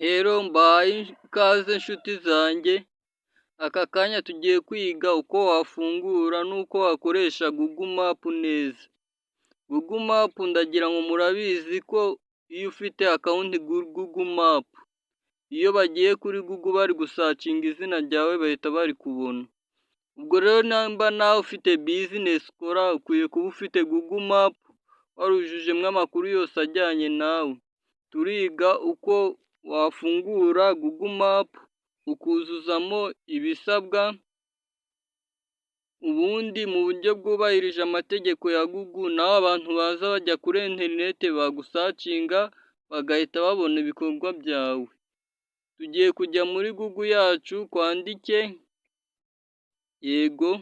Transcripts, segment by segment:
Rero mbahaye ikaze nshuti zanjye, aka kanya tugiye kwiga uko wafungura n'uko wakoresha Google Map neza. Google Map, ndagira ngo murabizi ko iyo ufite account Google Map, iyo bagiye kuri Google bari gusearchinga izina ryawe, bahita barikubona. Ubwo rero nimba nawe ufite business ukora, ukwiye kuba ufite Google Map warujujemo amakuru yose ajyanye nawe. Turiga uko wafungura Google Map, ukuzuzamo ibisabwa, ubundi mu buryo bwubahirije amategeko ya Google, nawe abantu baza bajya kuri interineti bagusearchinga bagahita babona ibikorwa byawe. Tugiye kujya muri Google yacu twandike, yego,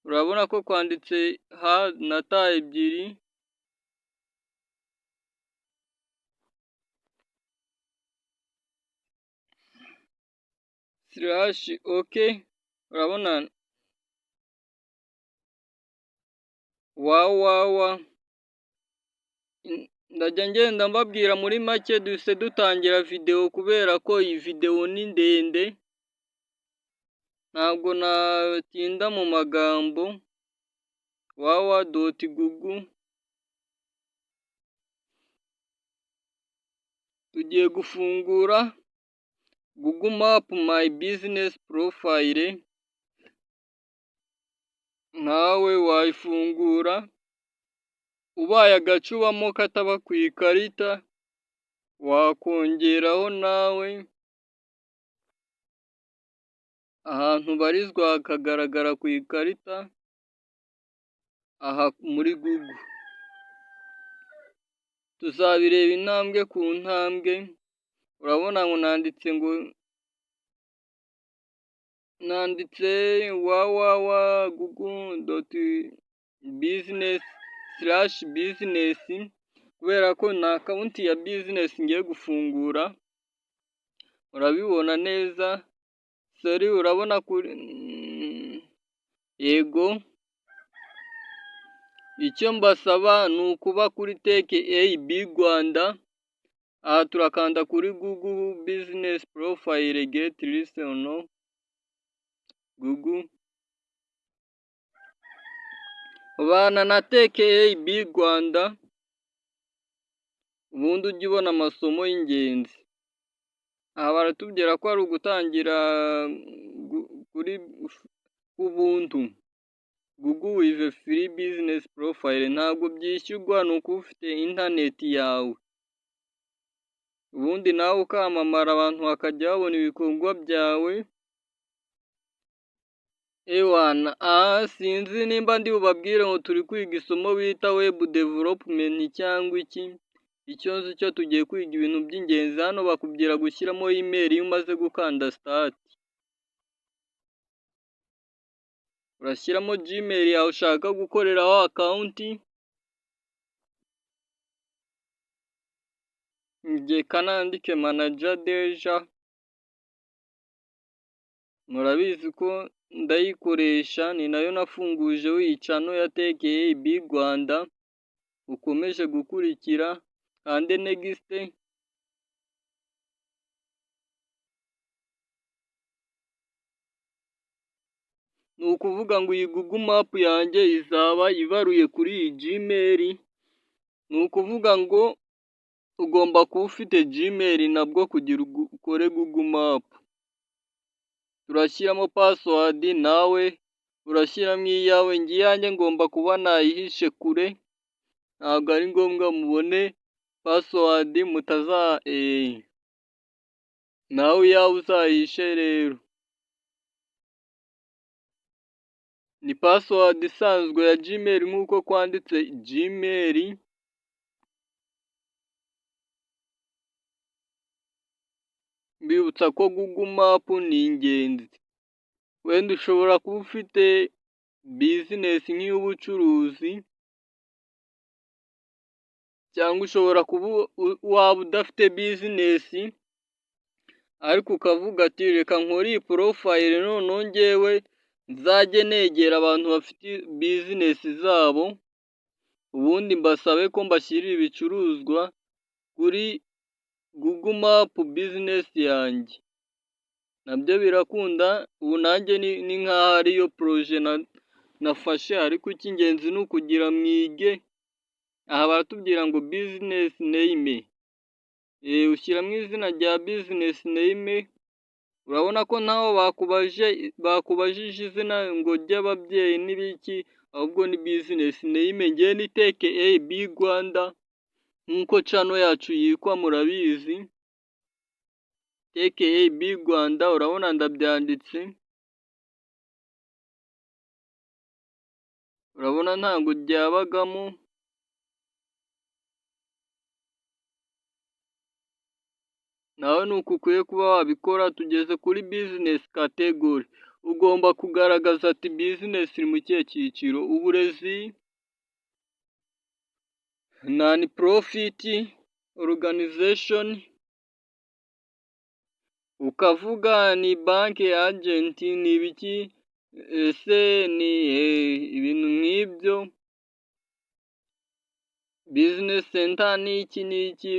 urabona ko kwanditse H na T ebyiri, slash okay, urabona www, ndajya ngenda mbabwira muri make. Duhise dutangira videwo kubera ko iyi videwo ni ndende, ntabwo natinda mu magambo. www.google, tugiye gufungura Google Map My Business Profile, nawe wayifungura ubaye agace ubamo kataba ku ikarita, wakongeraho nawe ahantu ubarizwa hakagaragara ku ikarita, aha muri Google. Tuzabireba intambwe ku ntambwe. Urabona ngo nanditse ngo nanditse www.google.business/business, kubera ko ni account ya business ngiye gufungura, urabibona neza. Sorry, urabona kuri, yego. Icyo mbasaba ni ukuba kuri Tech AB Rwanda. Aha turakanda kuri Google Business Profile, get listed on Google. Bana na Tech AB Rwanda, ubundi ujye ubona amasomo y'ingenzi. Aha baratubwira ko ari ugutangira kuri ubuntu. Google with free business profile ntabwo byishyurwa, ni ukuba ufite interineti yawe, ubundi nawe ukamamara, abantu bakajya babona ibikorwa byawe. Ewana, aha sinzi nimba ndi bubabwire ngo turi kwiga isomo bita web development cyangwa iki. Icyo nzi cyo, tugiye kwiga ibintu by'ingenzi. Hano bakubwira gushyiramo email. Iyo umaze gukanda start, urashyiramo Gmail yawe ushaka gukoreraho account. Njye kanandike manager deja, murabizi ko ndayikoresha, ni nayo nafungujeho iyi channel ya Tech AB Rwanda ukomeje gukurikira. Kande next. Ni ukuvuga ngo iyi Google Map yanjye izaba ibaruye kuri iyi Gmail. Ni ukuvuga ngo ugomba kuba ufite Gmail nabwo kugira ukore Google Map. Turashyiramo password, nawe urashyiramo iyawe. Njye iyanjye ngomba kuba nayihishe kure, ntabwo ari ngombwa mubone password mutaza. Nawe iyawe uzayihishe rero. Ni password isanzwe ya Gmail nk'uko kwanditse Gmail. Mbibutsa ko Google Map ni ingenzi. Wenda ushobora kuba ufite business nk'iy'ubucuruzi, cyangwa ushobora kuba waba udafite business, ariko ukavuga ati: "Reka nkore iyi profile, noneho njyewe nzajye negera abantu bafite business zabo, ubundi mbasabe ko mbashyirira ibicuruzwa." Kuri Google Map business yanjye. Nabyo birakunda, ubu nanjye ni nk'aho ariyo projet nafashe, ariko icy'ingenzi ni ukugira mwige. Aha baratubwira ngo business name, ushyiramo izina rya business name. Urabona ko ntaho bakubajije izina ngo ry'ababyeyi n'ibiki, ahubwo ni business name. Njyewe ni Tech AB Rwanda, nk'uko channel yacu yitwa murabizi, Tech AB Rwanda, urabona ndabyanditse. Urabona ntabwo ryabagamo. Nawe ni uku ukwiye kuba wabikora. Tugeze kuri business category, ugomba kugaragaza ati business iri mu kihe cyiciro: uburezi, non profit organization, ukavuga ni bank agent, ni ibiki, ese ni ibintu nk'ibyo, business center ni iki n'iki,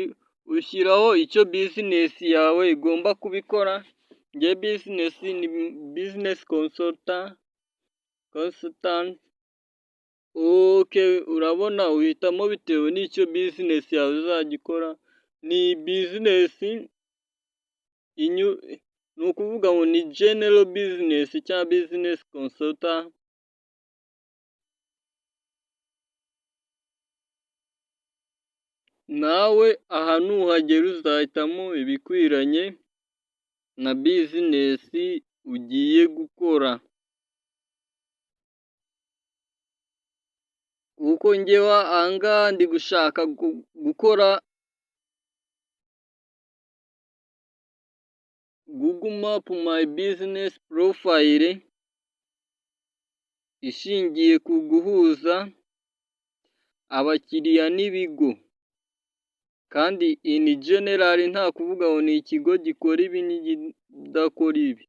ushyiraho icyo business yawe igomba kubikora. Njyewe business ni business consultant. Okay, urabona uhitamo bitewe n'icyo business yawe izajya ikora. Ni business, ni ukuvuga ngo ni general business cyangwa business consultant. Nawe aha nuhagera uzahitamo ibikwiranye na business ugiye gukora. Kuko njyewe aha ngaha ndi gushaka gukora Google Map My Business Profile ishingiye ku guhuza abakiriya n'ibigo. Kandi in general, nta kuvuga ngo ni ikigo gikora ibi n'ikidakora ibi.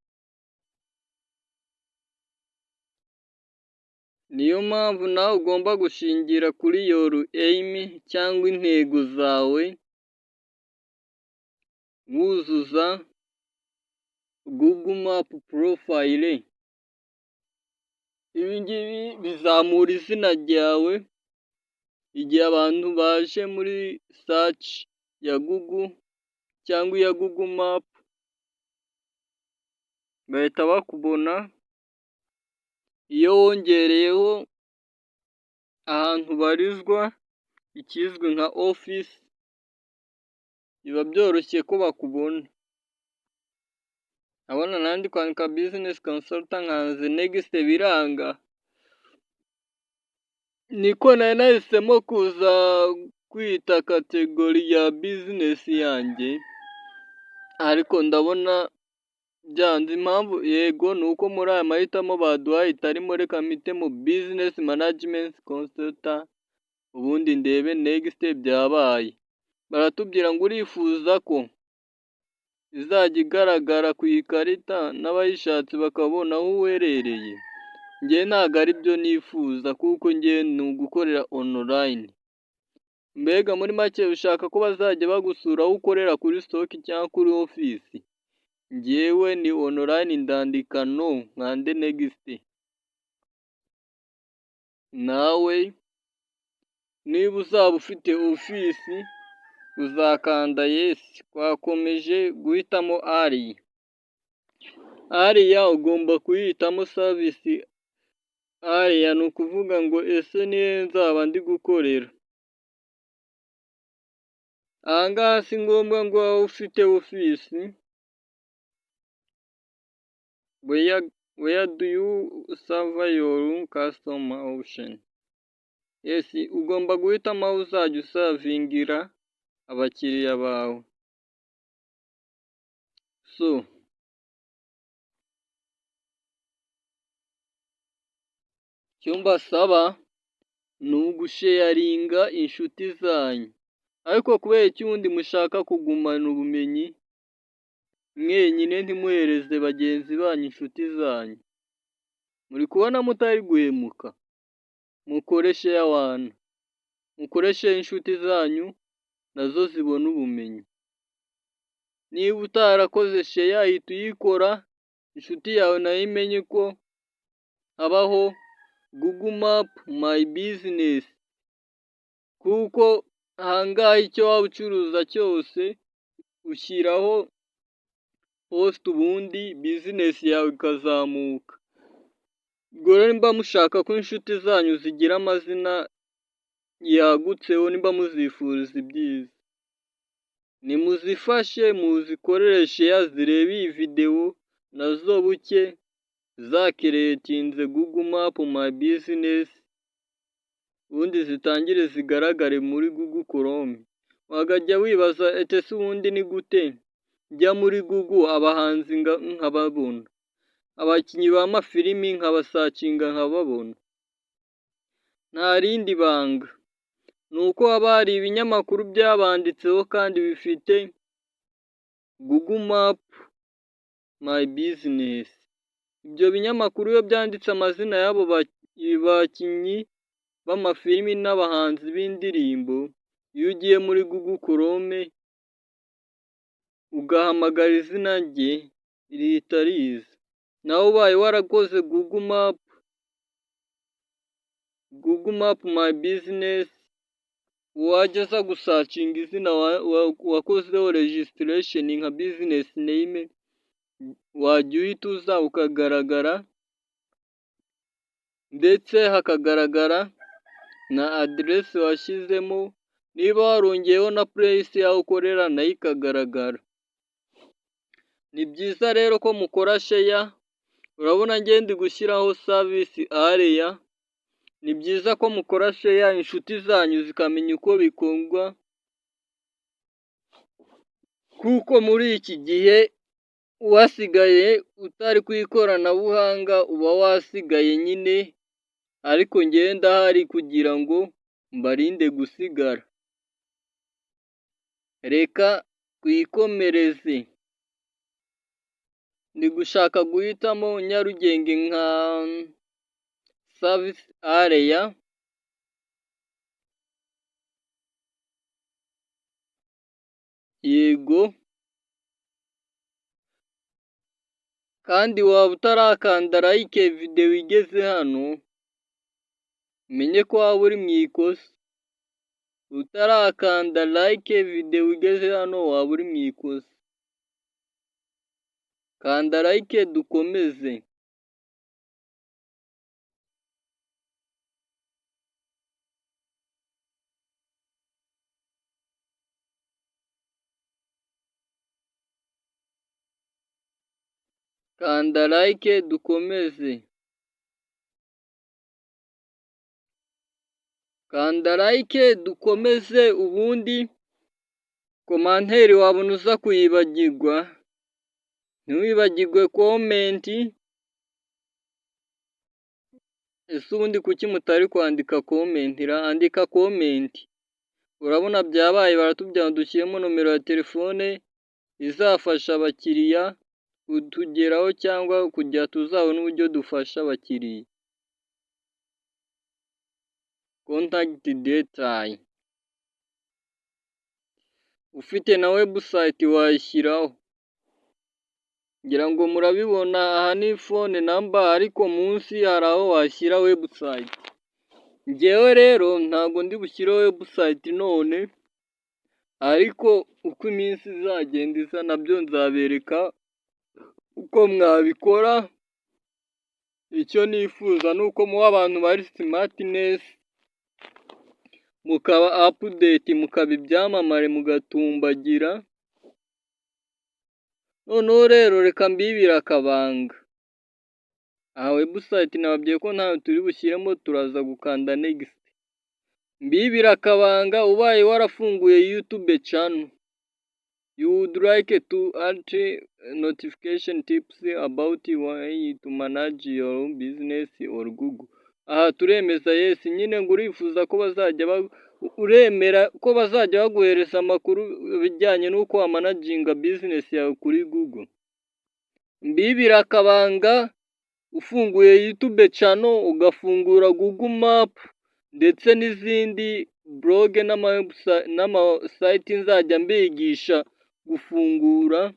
Niyo mpamvu nawe ugomba gushingira kuri your aim cyangwa intego zawe, wuzuza Google Map Profile. Ibi ngibi bizamura izina ryawe igihe abantu baje muri search ya Google cyangwa iya Google Map, bahita bakubona. Iyo wongereyeho ahantu ubarizwa, ikizwi nka office, biba byoroshye ko bakubona. Urabona nari ndi kwandika business consultant, nkanze next biranga. Niko nari nahisemo kuza kwita category ya business yanjye, ariko ndabona byanze. Impamvu yego ni uko muri aya mahitamo baduhaye itarimo. Reka mpitemo business management consultant, ubundi ndebe next. Byabaye. Baratubwira ngo urifuza ko izajya igaragara ku ikarita n'abayishatse bakabona aho uherereye? Njye ntabwo aribyo nifuza, kuko njye ni ugukorera online. Mbega muri make ushaka ko bazajya bagusura aho ukorera kuri stock cyangwa kuri office? Njyewe ni online, ndandika no, nkande next. Nawe niba uzaba ufite office uzakanda yes. Twakomeje guhitamo area. Area ugomba kuyihitamo, service area, ni ukuvuga ngo ese ni hehe nzaba ndi gukorera? Aha ngaha si ngombwa ngo ube ufite office. Where do you serve your customer option? Yes, ugomba guhitamo aho uzajya uservingira abakiriya bawe. So icyo mbasaba ni ugusharinga inshuti zanyu. Ariko kubera iki ubundi mushaka kugumana ubumenyi mwenyine, ntimuhereze bagenzi banyu, inshuti zanyu? Muri kubona mutari guhemuka? Mukore share wana, mukore share inshuti zanyu. nazo zibone ubumenyi. Niba utarakoze share, hita uyikora, inshuti yawe nayo imenye ko habaho Google Map My Business, kuko ahangaha icyo waba ucuruza cyose ushyiraho post, ubundi business yawe ikazamuka. Ubwo rero nimba mushaka ko inshuti zanyu zigira amazina yagutseho, nimba muzifuriza ibyiza, nimuzifashe muzikorere share, zirebe iyi videwo, nazo buke zacreatinze Google Map My Business, ubundi zitangire zigaragare muri Google Chrome. Wakajya wibaza ati: "Ese ubundi ni gute njya muri Google abahanzi nkababona, abakinnyi b'amafilimi nkabasearchinga nkababona?" Nta rindi banga, ni uko haba hari ibinyamakuru byabanditseho kandi bifite Google Map My Business. Ibyo binyamakuru iyo byanditse amazina y'abo bakinnyi b'amafilimi n'abahanzi b'indirimbo, iyo ugiye muri Google Chrome ugahamagara izina rye, rihita riza. Nawe ubaye warakoze Google Map My Business, wajya uza gusearchinga izina wakozeho registration nka business name, wajya uhita uza ukagaragara, ndetse hakagaragara na aderesi washyizemo, niba warongeyeho na place y'aho ukorera nayo ikagaragara. Ni byiza rero ko mukora share, urabona njye ndi gushyiraho service area, ni byiza ko mukora share inshuti zanyu zikamenya uko bikorwa, kuko muri iki gihe wasigaye utari ku ikoranabuhanga uba wasigaye nyine, ariko njyewe ndahari kugira ngo mbarinde gusigara. Reka twikomereze. Ndi gushaka guhitamo Nyarugenge nka service area. Yego. Kandi waba utarakanda like videwo igeze hano, umenye ko waba uri mu ikosa. Utarakanda like videwo igeze hano waba uri mu ikosa. Kanda like dukomeze. Kanda like dukomeze. Kanda like dukomeze, ubundi commentaire wabona uza kuyibagirwa, ntiwibagirwe comment. Ese ubundi kuki mutari kwandika comment ra? Andika comment. Urabona byabaye, baratubwira ngo dushyiremo nomero ya telefone izafasha abakiriya kutugeraho cyangwa kugira tuzabone uburyo dufasha abakiriya. Contact detail. Ufite na website wayishyiraho. Ngira ngo murabibona, aha ni phone number, ariko munsi hari aho washyira website. Njyewe rero ntabwo ndi bushyireho website none, ariko uko iminsi izagenda iza nabyo nzabereka uko mwabikora. Icyo nifuza ni uko muba abantu bari smartness, mukaba update, mukaba ibyamamare, mugatumbagira. Noneho rero reka mbibire akabanga. Aha website nababwiye ko ntayo turi bushyiremo, turaza gukanda next. Mbibire akabanga: ubaye warafunguye YouTube channel, you would like to add notification tips about way to manage your business or Google. Aha turemeza yes nyine, ngo urifuza ko bazajya, uremera ko bazajya baguhereza amakuru bijyanye n'uko wamanaginga business yawe kuri Google. Mbibire akabanga: ufunguye YouTube channel, ugafungura Google Map ndetse n'izindi blog n'ama site nzajya mbigisha gufungura,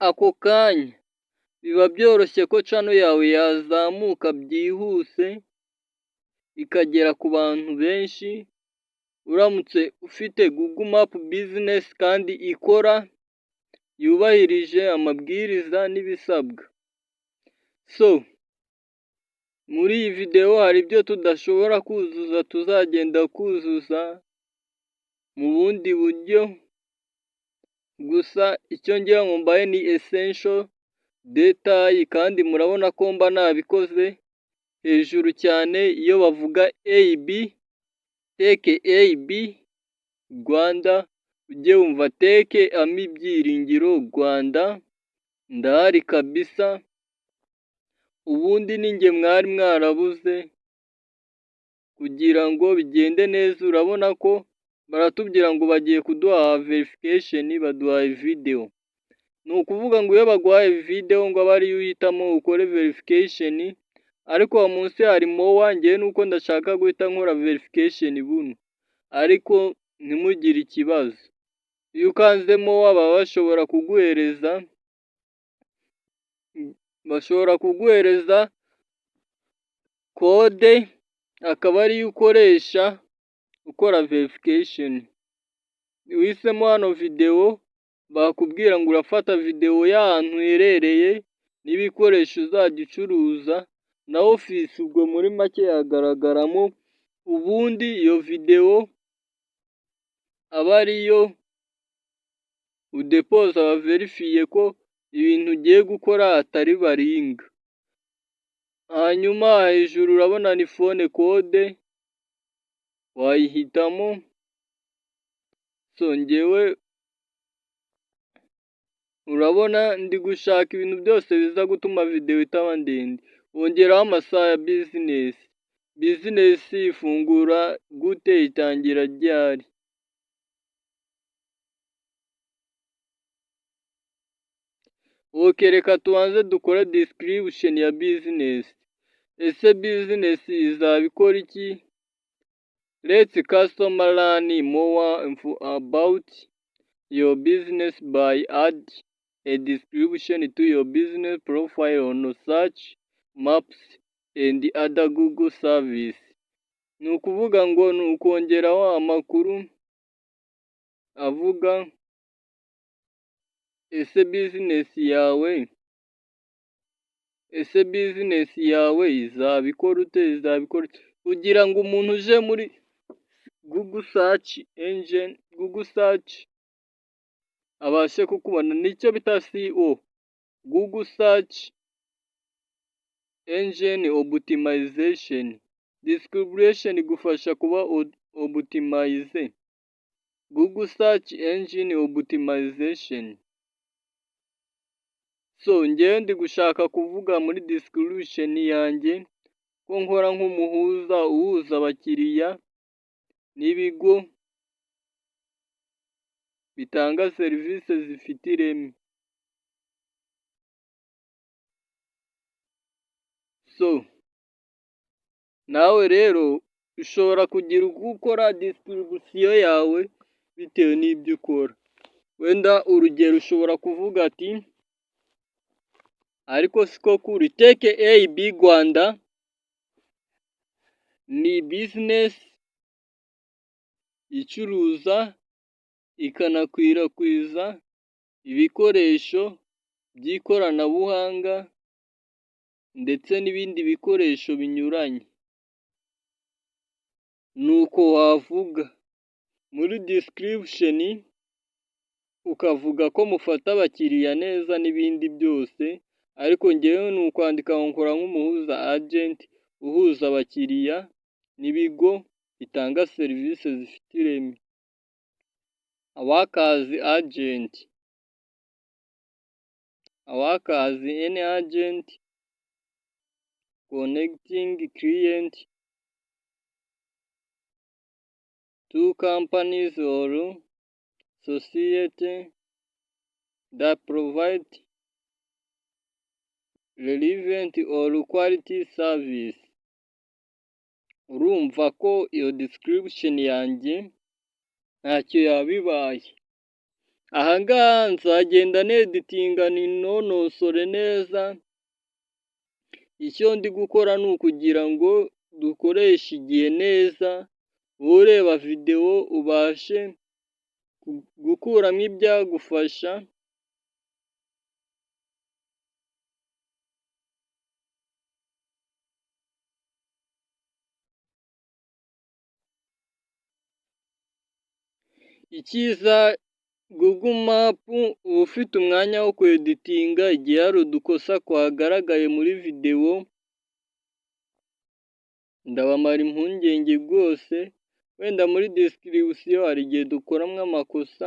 ako kanya biba byoroshye ko channel yawe yazamuka byihuse, ikagera ku bantu benshi, uramutse ufite Google Map Business kandi ikora, yubahirije amabwiriza n'ibisabwa. So muri iyi videwo hari ibyo tudashobora kuzuza, tuzagenda kuzuza mu bundi buryo, gusa icyo ngira ngo mbahe ni essential detail, kandi murabona ko mba nabikoze hejuru cyane. Iyo bavuga AB Tech, AB Rwanda, ujye wumva Tech Ami Byiringiro Rwanda, ndahari kabisa. Ubundi ni njye mwari mwarabuze kugira ngo bigende neza. Urabona ko baratubwira ngo bagiye kuduha verification, baduhaye videwo. Ni ukuvuga ngo iyo baguhaye videwo ngo abe ariyo uhitamo ukore verification, ariko aho munsi hari more. Njyewe nuko ndashaka guhita nkora verification buno, ariko ntimugire ikibazo. Iyo ukanze more baba bashobora kuguhereza code, akaba ariyo ukoresha ukora verification. Uhisemo hano videwo, bakubwira ngo urafata videwo y'ahantu uherereye n'ibikoresho uzajya ucuruza na ofisi, ubwo muri make hagaragaramo, ubundi iyo videwo aba ariyo udepoza baverifiye ko ibintu ugiye gukora atari baringa. Hanyuma hejuru urabona ni phone code, wayihitamo. So njyewe urabona ndi gushaka ibintu byose biza gutuma videwo itaba ndende. Wongeraho amasaha ya business. Business ifungura gute, itangira ryari? Okay, reka tubanze dukore description ya business. Ese business izaba ikora iki? Let customer learn more about your business by add a description to your business profile on search, maps and other Google service. Ni ukuvuga ngo ni ukongeraho amakuru avuga ese business yawe izaba ikora ute, izaba ikora iki? Kugira ngo umuntu uje muri Google search engine, Google search, abashe kukubona, nicyo bita SEO, Google Search Engine Optimization. Description igufasha kuba optimize, Google Search Engine Optimization. So njyewe ndi gushaka kuvuga muri description yanjye ko nkora nk'umuhuza uhuza abakiriya n'ibigo bitanga serivisi zifite ireme. So nawe rero ushobora kugira uko ukora description yawe bitewe n'ibyo ukora. Wenda urugero ushobora kuvuga ati, ariko siko kuri, Tech AB Rwanda ni business icuruza ikanakwirakwiza ibikoresho by'ikoranabuhanga ndetse n'ibindi bikoresho binyuranye. Ni uko wavuga muri description, ukavuga ko mufata abakiriya neza n'ibindi byose, ariko njyewe ni ukwandika ngo nkora nk'umuhuza, agent uhuza abakiriya n'ibigo bitanga serivisi zifite ireme. I work as an agent connecting client to companies or society that provide relevant or quality service. Urumva ko iyo description yanjye ntacyo yaba ibaye. Aha ngaha nzagenda neditinga ninonosore neza, icyo ndi gukora ni ukugira ngo dukoreshe igihe neza, wowe ureba videwo ubashe gukuramo ibyagufasha. Icyiza, Google Map uba ufite umwanya wo kweditinga igihe hari udukosa twagaragaye muri videwo, ndabamara impungenge rwose, wenda muri description hari igihe dukoramo amakosa.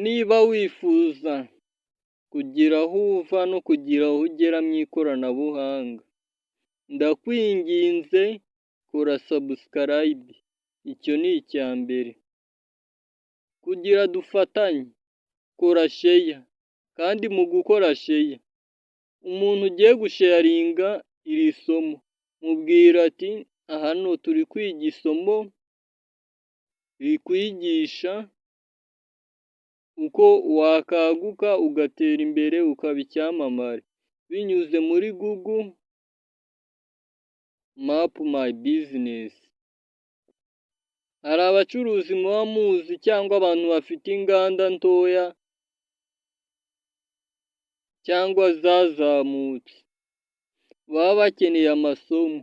Niba wifuza kugira aho uva no kugira aho ugera mu ikoranabuhanga, ndakwinginze kora subscribe, icyo ni icya mbere. Kugira dufatanye, kora share, kandi mu gukora share, umuntu ugiye gusharinga iri somo, mubwira ati: "Hano turi kwiga isomo rikwigisha uko wakaguka ugatera imbere ukaba icyamamare, binyuze muri Google Map My Business." Hari abacuruzi muba muzi cyangwa abantu bafite inganda ntoya cyangwa zazamutse, baba bakeneye amasomo,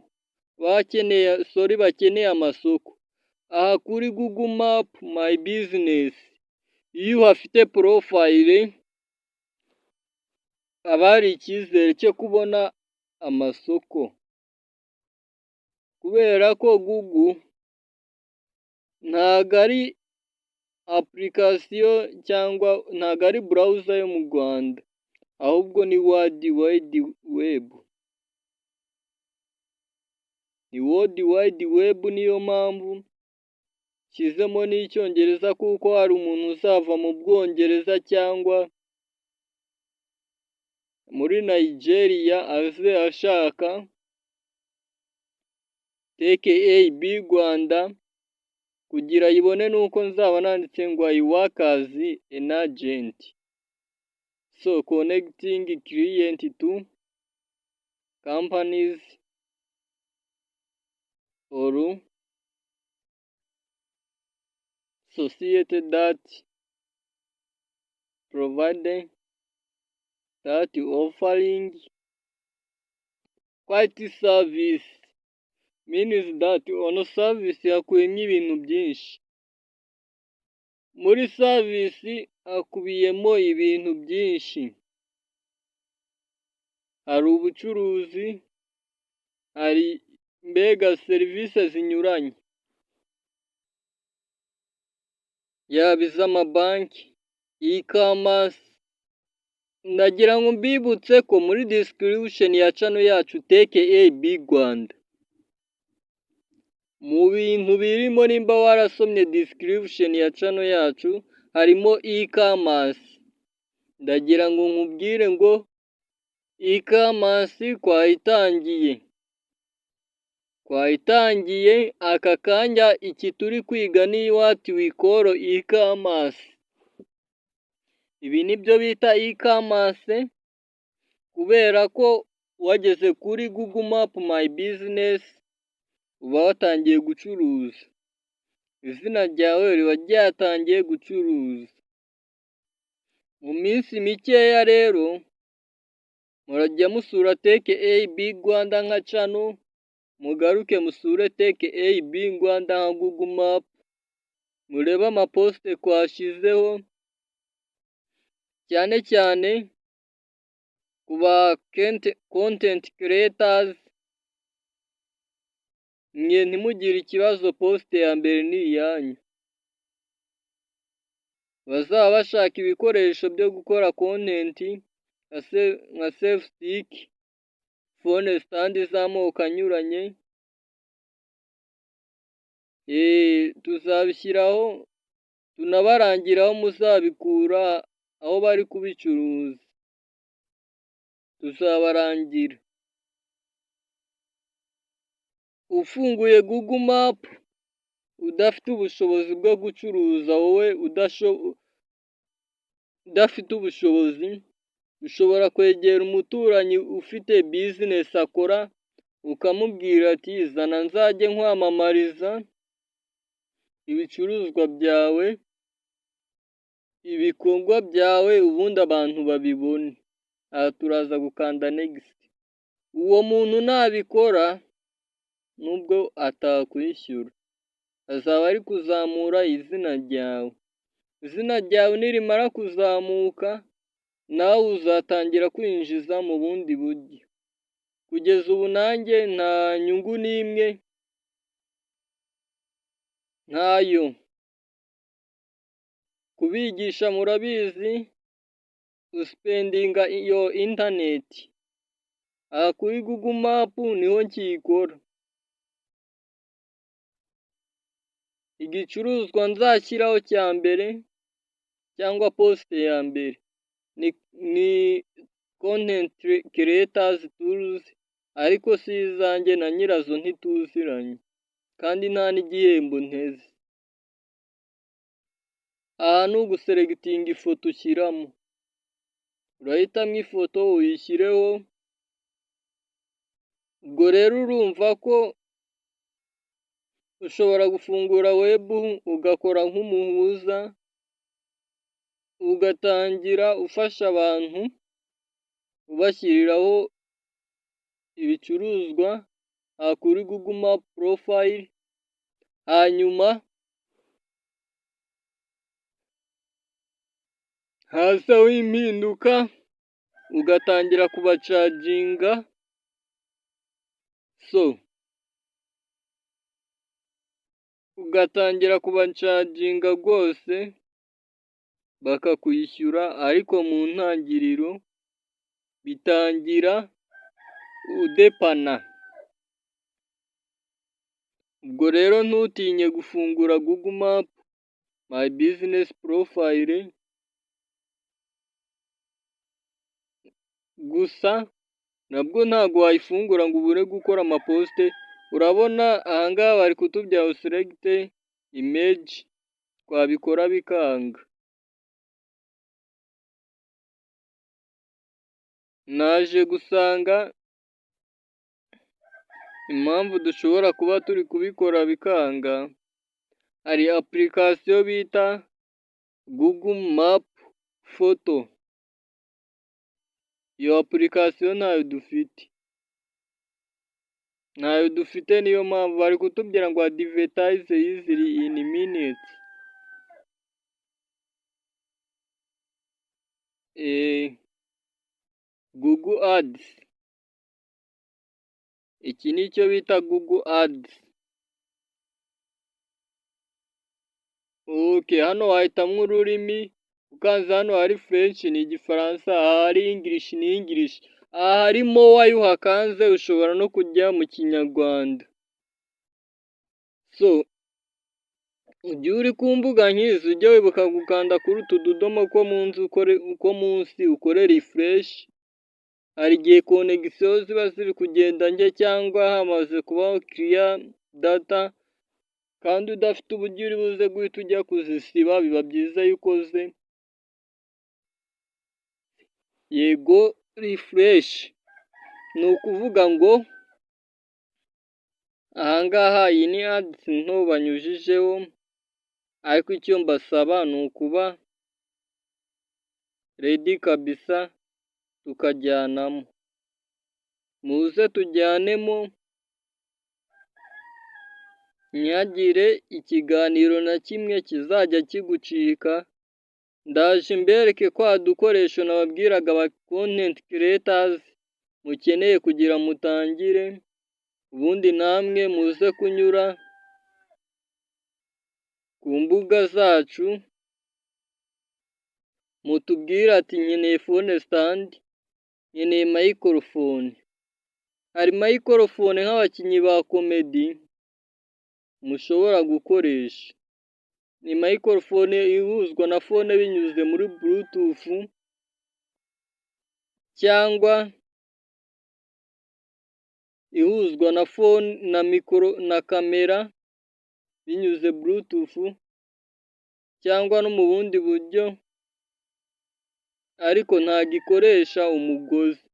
bakeneye, sorry, bakeneye amasoko. Aha kuri Google Map My Business, iyo uhafite profile haba hari icyizere cyo kubona amasoko, kubera ko Google ntago ari application cyangwa ntago ari browser yo mu Rwanda, ahubwo ni World Wide Web. Ni World Wide Web, niyo mpamvu nshyizemo n'Icyongereza, kuko hari umuntu uzava mu Bwongereza cyangwa muri Nigeria aze ashaka Tech AB Rwanda, kugira ayibone nuko nzaba nanditse ngo "I work as an agent, so connecting client to companies or society that provide, that offering quality service", means that on service hakubiyemo ibintu byinshi. Muri service hakubiyemo ibintu byinshi. Hari ubucuruzi, hari mbega serivisi zinyuranye. Yaba iz'amabanki, e-commerce, ndagira ngo mbibutse ko muri description ya channel yacu Tech AB Rwanda, mu bintu birimo, nimba warasomye description ya channel yacu, harimo e-commerce. Ndagira ngo nkubwire ngo e-commerce twayitangiye. Twayitangiye aka kanya, iki turi kwiga ni what we call e-commerce. Ibi nibyo bita e-commerce, kubera ko wageze kuri Google Map My Business uba watangiye gucuruza. Izina ryawe riba ryatangiye gucuruza. Mu minsi mikeya rero murajya musura Tech AB Rwanda nka channel, mugaruke musure Tech AB Rwanda nka Google Map, murebe amapost twashyizeho, cyane cyane ku ba content creators, mwe ntimugire ikibazo, post ya mbere ni iyanyu. Bazaba bashaka ibikoresho byo gukora content nka selfie stick, phone stand z'amoko anyuranye. Tuzabishyiraho tunabarangira aho muzabikura, aho bari kubicuruza, tuzabarangira. Ufunguye Google Map udafite ubushobozi bwo gucuruza, wowe udafite ubushobozi, ushobora kwegera umuturanyi ufite business akora, ukamubwira ati: "Zana nzajye nkwamamariza ibicuruzwa byawe, ibikorwa byawe, ubundi abantu babibone." Aha turaza gukanda next. Uwo muntu nabikora, nubwo atakwishyura, azaba ari kuzamura izina ryawe. Izina ryawe nirimara kuzamuka, nawe uzatangira kwinjiza mu bundi buryo. Kugeza ubu nanjye nta nyungu n'imwe, ntayo. Kubigisha murabizi, uspendinga iyo internet. Aha kuri Google Map niho nkiyikora. Igicuruzwa nzashyiraho cya mbere cyangwa post ya mbere ni content creators tools, ariko si izanjye, na nyirazo ntituziranye, kandi nta n'igihembo nteze. Aha ni uguselectinga ifoto ushyiramo, urahitamo ifoto uyishyireho, ubwo rero urumva ko ushobora gufungura web ugakora nk'umuhuza, ugatangira ufasha abantu, ubashyiriraho ibicuruzwa aha kuri Google Map profile, hanyuma hazaho impinduka ugatangira kubacharginga, so ugatangira kubacharginga rwose bakakwishyura, ariko mu ntangiriro bitangira udepana. Ubwo rero ntutinye gufungura Google Map My Business profile, gusa nabwo ntabwo wayifungura ngo ubure gukora amapost, urabona aha ngaha bari kutubwira ngo select image, twabikora bikanga. Naje gusanga impamvu dushobora kuba turi kubikora bikanga, hari application bita Google Map Photo, iyo application ntayo dufite, ntayo dufite, niyo mpamvu bari kutubwira ngo advertise easily in minutes. Google Ads, iki nicyo bita Google Ads. Okay, hano wahitamo ururimi, ukanze hano hari French ni Igifaransa, aha hari English ni English, aha hari more iyo uhakanze ushobora no kujya mu Kinyarwanda. So igihe uri ku mbuga nk'izi ujye wibuka gukanda kuri utu tudomo ko munsi ukore refresh, hari igihe connexion ziba ziri kugenda nke cyangwa hamaze kubaho clear data, kandi udafite uburyo uri buze guhita ujya kuzisiba, biba byiza iyo ukoze yego refresh. Ni ukuvuga ngo aha ngaha iyi ni ads nto banyujijeho, ariko icyo mbasaba ni ukuba ready kabisa tukajyanamo, muze tujyanemo, ntihagire ikiganiro na kimwe kizajya kigucika, ndaje mbereke twa dukoresho nababwiraga aba content creators mukeneye kugira mutangire, ubundi namwe muze kunyura ku mbuga zacu, mutubwire ati nkeneye phone stand, nkeneye microphone. Hari microphone nk'abakinnyi ba comedy, Mushobora gukoresha. Ni microphone ihuzwa na phone binyuze muri Bluetooth cyangwa ihuzwa na phone na micro na camera binyuze Bluetooth cyangwa no mu bundi buryo, ariko ntabwo ikoresha umugozi.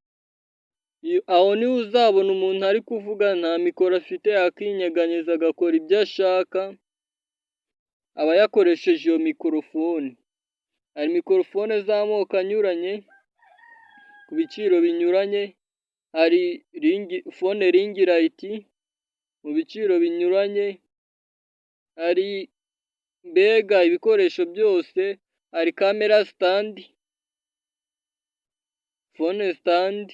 Aho niho uzabona umuntu ari kuvuga nta micro afite, akinyeganyeza agakora ibyo ashaka, aba yakoresheje iyo microphone. Hari microphone z'amoko anyuranye ku biciro binyuranye, hari phone ring light mu biciro binyuranye, hari mbega ibikoresho byose, hari camera stand, phone stand,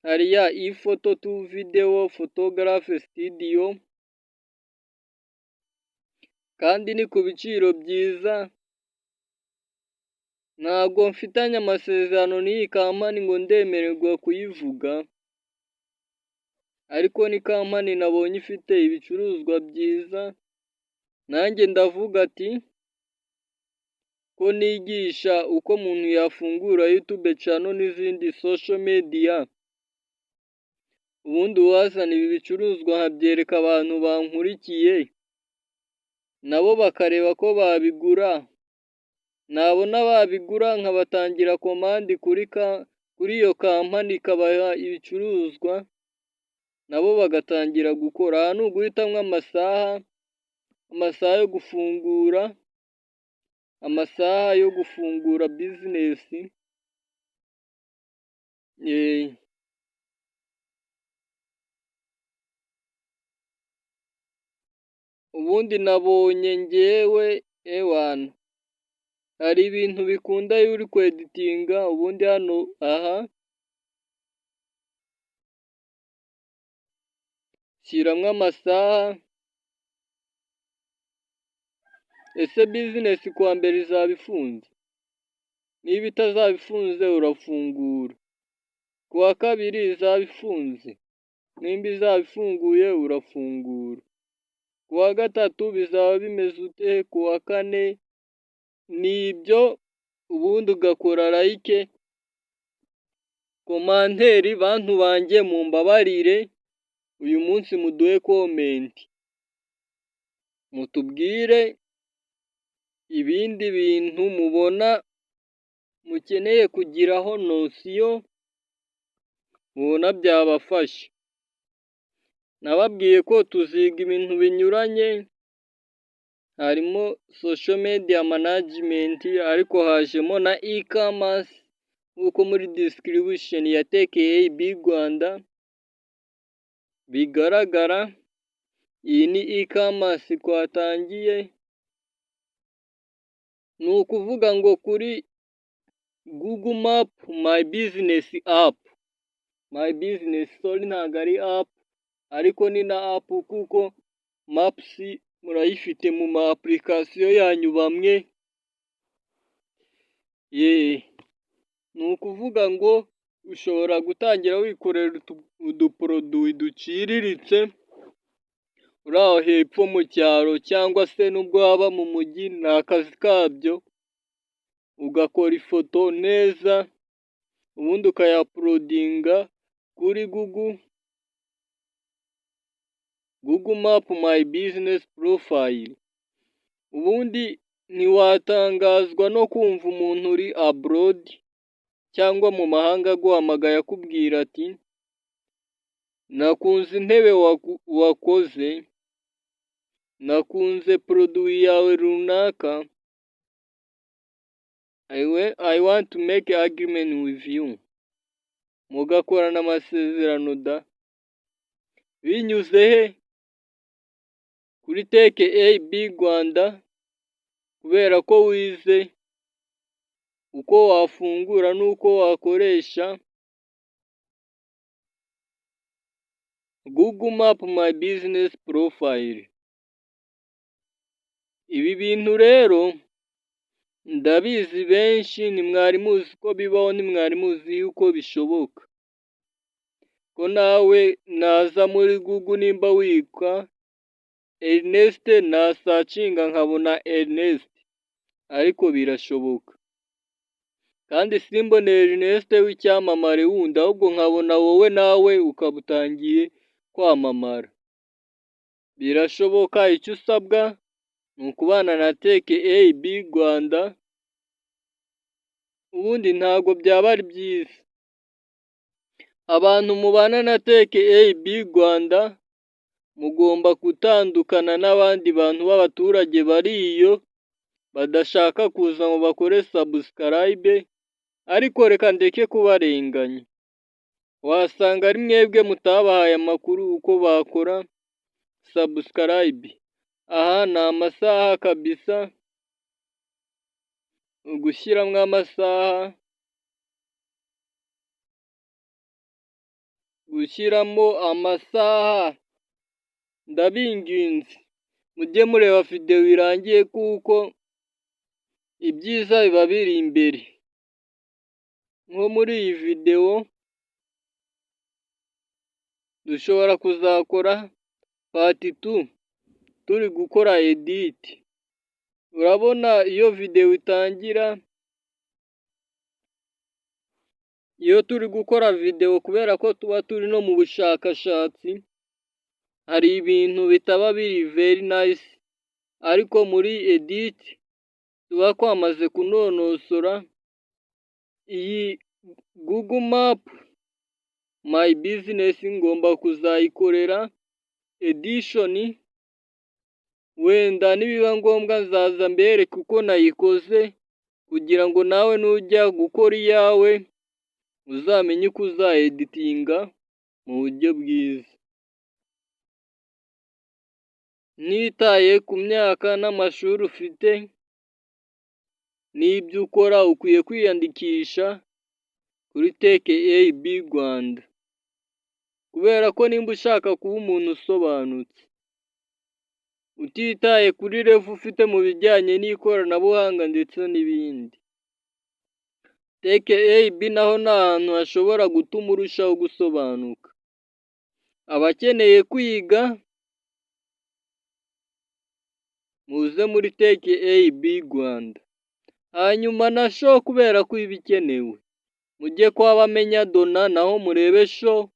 hari ya iPhoto to video photography studio, kandi ni ku biciro byiza. Ntabwo mfitanye amasezerano n'iyi company ngo ndemererwa kuyivuga, ariko ni company nabonye ifite ibicuruzwa byiza, nanjye ndavuga ati ko nigisha uko umuntu yafungura YouTube channel n'izindi social media, ubundi uwazana ibi bicuruzwa nkabyereka abantu bankurikiye, nabo bakareba ko babigura, nabona babigura nkabatangira commande kuri iyo company ikabaha ibicuruzwa, nabo bagatangira gukora. Aha ni uguhitamo amasaha, amasaha yo gufungura, amasaha yo gufungura business. Ubundi nabonye njyewe ewana, hari ibintu bikunda iyo uri kweditinga, ubundi hano aha shyiramo amasaha. Ese business kuwa mbere izaba ifunze? Niba itazaba ifunze urafungura, kuwa kabiri izaba ifunze, nimba izaba ifunguye urafungura, kuwa gatatu bizaba bimeze ute, kuwa kane? Ni ibyo, ubundi ugakora like, commentaire. Bantu banjye mumbabarire, uyu munsi muduhe comment, mutubwire ibindi bintu mubona mukeneye kugiraho notion, mubona byabafasha. Nababwiye ko tuziga ibintu binyuranye, harimo social media management, ariko hajemo na e-commerce nk'uko muri description ya Tech AB Rwanda bigaragara. Iyi ni e-commerce twatangiye, ni ukuvuga ngo kuri Google Map My Business app, My Business, sorry, ntabwo ari app, ariko ni na app kuko Maps murayifite mu ma application yanyu bamwe. Ni ukuvuga ngo ushobora gutangira wikorera uduproduit duciriritse, uri aho hepfo mu cyaro cyangwa se nubwo waba mu mujyi, ni akazi kabyo, ugakora ifoto neza, ubundi ukayauploadinga kuri Google Map My Business profile. Ubundi ntiwatangazwa no kumva umuntu uri abroad cyangwa mu mahanga aguhamagaye akubwira ati: "Nakunze intebe wakoze, nakunze produit yawe runaka, I want to make agreement with you." Mugakorana amasezerano da! Binyuze he? Kuri Tech AB Rwanda, kubera ko wize uko wafungura n'uko wakoresha Google Map My Business profile. Ibi bintu rero ndabizi benshi ntimwari muzi ko bibaho, ntimwari muzi yuko bishoboka ko Ko nawe naza muri Google, nimba witwa Ernest, nasearchinga nkabona Ernest, ariko birashoboka. Kandi simbone Ernest w'icyamamare wundi, ahubwo nkabona wowe, nawe ukaba utangiye kwamamara. Birashoboka, icyo usabwa ni ukubana na Tech AB Rwanda, ubundi ntabwo byaba ari byiza. Abantu mubana na Tech AB Rwanda, mugomba gutandukana n'abandi bantu b'abaturage bari iyo, badashaka kuza ngo bakore subscribe, ariko reka ndeke kubarenganya. Wasanga ari mwebwe mutabahaye amakuru uko bakora subscribe. Aha ni amasaha kabisa, ugushyiramo amasaha, gushyiramo amasaha, ndabinginze mujye mureba videwo irangiye kuko ibyiza biba biri imbere. Nko muri iyi videwo dushobora kuzakora part two turi gukora edit. Urabona iyo videwo itangira, iyo turi gukora videwo kubera ko tuba turi no mu bushakashatsi, hari ibintu bitaba biri very nice, ariko muri edit tuba twamaze kunonosora. Iyi Google Map My Business ngomba kuzayikorera edition, wenda nibiba ngombwa nzaza mbereke uko nayikoze, kugira ngo nawe nujya gukora iyawe uzamenye uko uzayeditinga mu buryo bwiza. Ntitaye ku myaka n'amashuri ufite n'ibyo ukora, ukwiye kwiyandikisha kuri Tech AB Rwanda, kubera ko nimba ushaka kuba umuntu usobanutse, utitaye kuri level ufite mu bijyanye n'ikoranabuhanga ndetse n'ibindi, Tech AB naho ni ahantu hashobora gutuma urushaho gusobanuka. Abakeneye kwiga muze muri Tech AB Rwanda, hanyuma na show kubera ko iba ikenewe, mujye kwa Bamenya Dona naho murebe show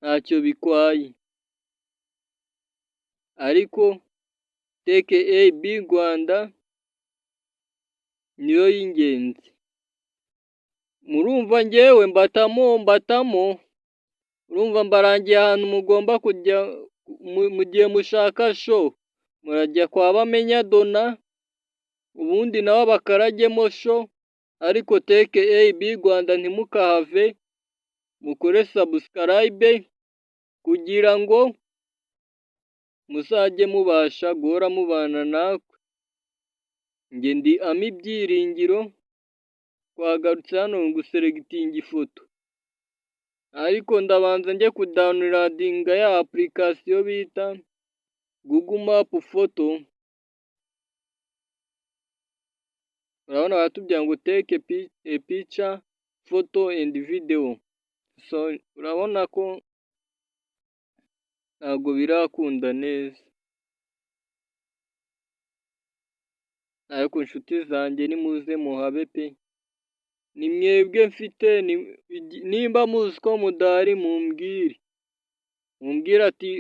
ntacyo bitwaye, ariko Tech AB Rwanda niyo y'ingenzi. Murumva njyewe mbatamo mbatamo, urumva mbarangiye ahantu mugomba kujya mu gihe mushaka show, murajya kwa Bamenya Dona, ubundi nawe bakaragemo show, ariko Tech AB Rwanda ntimukahave, mukore subscribe kugira ngo muzajye mubasha guhora mubana natwe. Njye ndi Ami Byiringiro, twagarutse hano guselectinga ifoto, ariko ndabanza njye kudownloadinga ya application bita Google Map Photo. Urabona baratubwira ngo take a picture, photo and video. Urabona ko ntabwo birakunda neza, ariko nshuti zanjye nimuze muhabe pe! Ni mwebwe mfite, nimba muzi ko mudahari mumbwire, mumbwire ati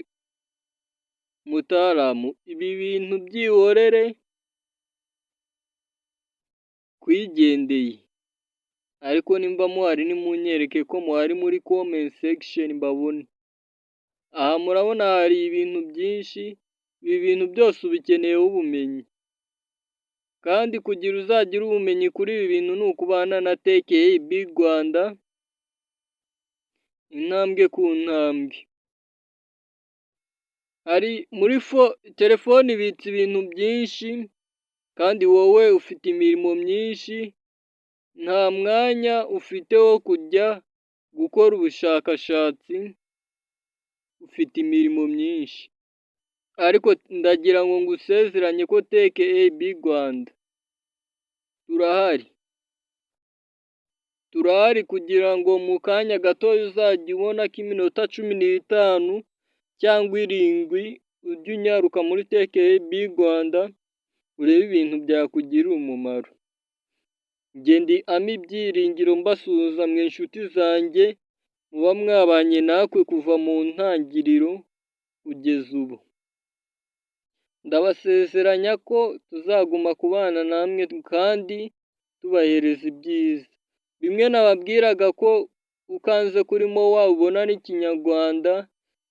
mutaramu ibi bintu byihorere twigendeye, ariko nimba muhari nimunyereke ko muhari muri comment section mbabone. Aha murabona hari ibintu byinshi, ibi bintu byose ubikeneyeho ubumenyi, kandi kugira uzagire ubumenyi kuri ibi bintu ni ukubana na Tech AB Rwanda, intambwe ku ntambwe. Hari muri telefone ibitse ibintu byinshi, kandi wowe ufite imirimo myinshi, nta mwanya ufite wo kujya gukora ubushakashatsi, ufite imirimo myinshi, ariko ndagira ngo ngusezeranye ko Tech AB Rwanda turahari, Turahari kugira ngo mu kanya gatoya uzajya ubona k'iminota 15 cyangwa 7, ujye unyaruka muri TKB Rwanda, urebe ibintu byakugirira umumaro. Njye ndi Ami Byiringiro, mbasuhuza mwe inshuti zanjye muba mwabanye natwe kuva mu ntangiriro kugeza ubu. Ndabasezeranya ko tuzaguma kubana namwe kandi tubahereza ibyiza. Bimwe nababwiraga ko ukanze kuri more ubona n'Ikinyarwanda,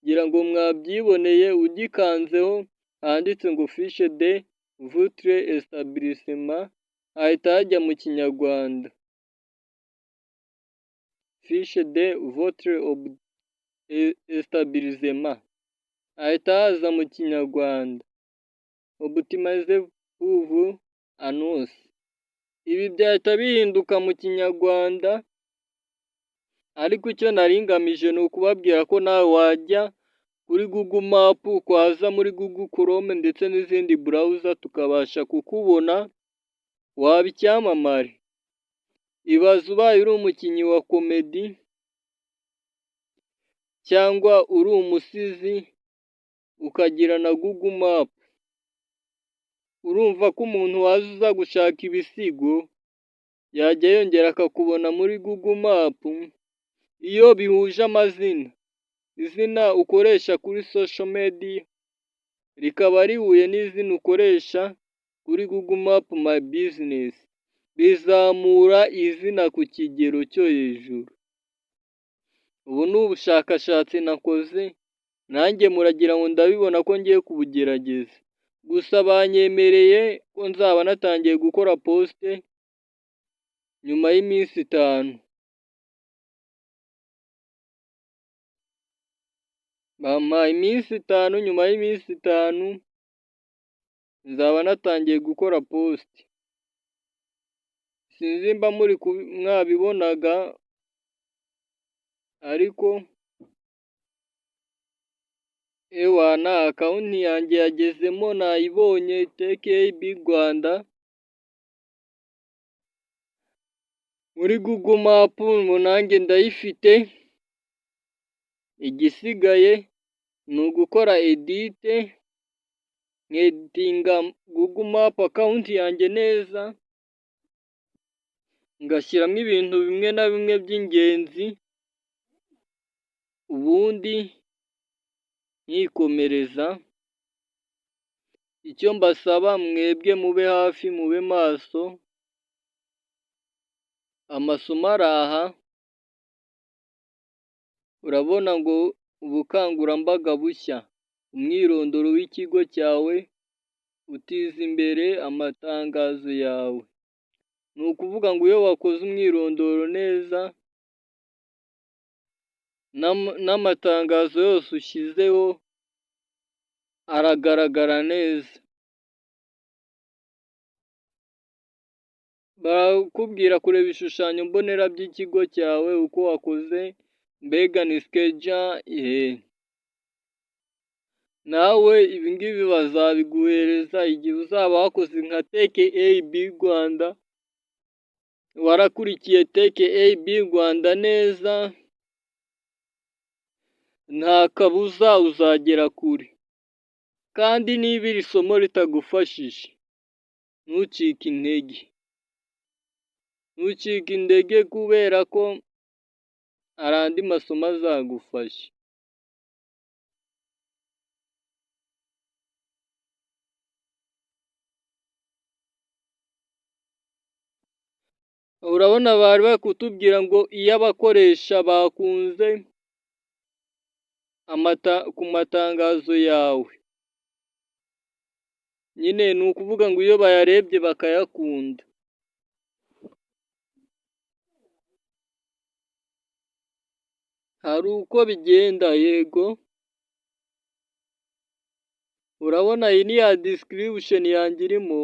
ngira ngo mwabyiboneye, ugikanzeho handitse ngo fiche de votre établissement, hahita hajya mu Kinyarwanda. Fiche de votre établissement, hahita haza mu Kinyarwanda. Optimize pour annonces. Ibi byahita bihinduka mu Kinyarwanda, ariko icyo nari ngamije ni ukubabwira ko nawe wajya kuri Google Map, ukwaza muri Google Chrome ndetse n'izindi browser tukabasha kukubona, waba icyamamare. Ibaze ubaye uri umukinnyi wa comedy cyangwa uri umusizi ukagira na Google Map. Urumva ko umuntu waza uza gushaka ibisigo yajya yongera akakubona muri Google Map, iyo bihuje amazina, izina ukoresha kuri social media rikaba rihuye n'izina ukoresha kuri Google Map My Business, bizamura izina ku kigero cyo hejuru. Ubu ni ubushakashatsi nakoze, nanjye muragira ngo ndabibona ko ngiye kubugerageza. Gusa banyemereye ko nzaba natangiye gukora post nyuma y'iminsi 5. Bampaye iminsi 5, nyuma y'iminsi 5 nzaba natangiye gukora post. Sinzi nimba muri mwabibonaga ariko ewana account yanjye yagezemo nayibonye, TKB Rwanda, muri Google Map nanjye ndayifite, igisigaye ni ugukora edit, nkeditinga Google Map account yanjye neza, ngashyiramo ibintu bimwe na bimwe by'ingenzi, ubundi nkikomereza. Icyo mbasaba mwebwe mube hafi, mube maso, amasomo ari aha, urabona ngo ubukangurambaga bushya, umwirondoro w'ikigo cyawe, utiza imbere amatangazo yawe. Ni ukuvuga ngo iyo wakoze umwirondoro neza, n'amatangazo yose ushyizeho aragaragara neza. Barakubwira kureba ibishushanyo mbonera by'ikigo cyawe, uko wakoze, mbega ni schedule, nawe ibi ngibi bazabiguhereza igihe uzaba wakoze nka TKB Rwanda, warakurikiye TKB Rwanda neza, nta kabuza uzagera kure. Kandi niba iri somo ritagufashije ntucike intege, ntucike intege kubera ko hari andi masomo azagufasha. Urabona bari bari kutubwira ngo iyo abakoresha bakunze ku matangazo yawe, nyine ni ukuvuga ngo iyo bayarebye bakayakunda. Hari uko bigenda, yego. Urabona iyi ni ya description yanjye irimo.